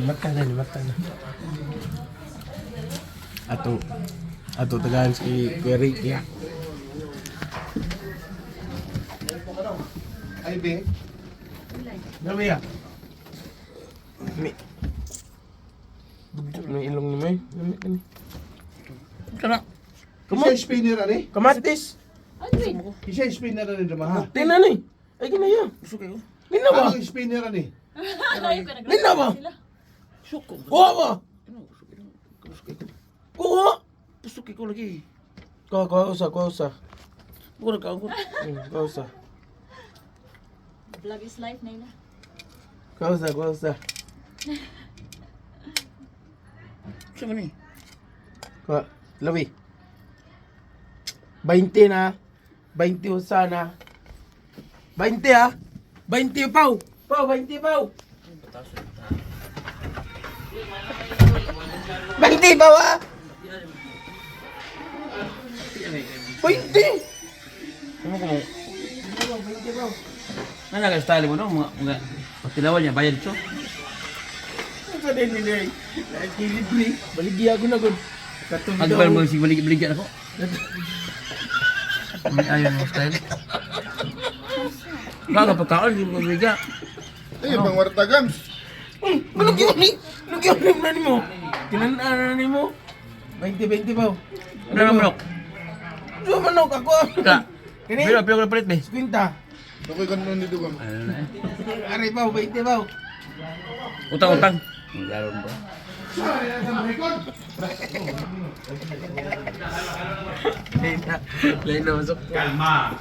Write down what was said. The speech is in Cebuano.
Mata na, mata na. Ato. Ato tagaan si Kuya Ricky, ah. Ay, be. Dami ah. Mi. Bugto na ilong ni May. Dami kani. Kana. Isa spinner ani? Kamatis. Ano? Isa spinner ani dama ha. Tingnan ni. Ay ginaya. Gusto kayo? Lina ba? Ano spinner ani? Lina ba? Suko. Kuha ba? Kuha. Gusto kayo lagi. Kuha, kuha usa, kuha usa. Mura ka ako. Kuha usa. Vlog is life na ina. Kuha usa, kuha usa. Sa man ni? Kuha. Lawi. 20 na. 20 usa na. 20 ah. 20 pau. Pau, 20 pau. 20 pau ah. 20. Kumo kumo. 20 pau. Nana ka style mo no mga mga patilawan niya bayad so. Ano din ni Day? Libre. Baligya ko na gud. Katong Agbal mo sig balig baligyan ako. May ayaw mo style. Baga pagkaon di mo baligya. Ay, pang warta gams. Ano gyud ni? Ano gyud ni na nimo? Tinan-an na nimo. 20 20 pau. Ano na manok? Duha manok ako. Ka. Kini? Pero pero palit be. 50. Okay ka nun dito gam. Ano na eh. Ari pau, 20 pau. Utang utang. Laro ba? Lain na, lain na masuk. Kalma.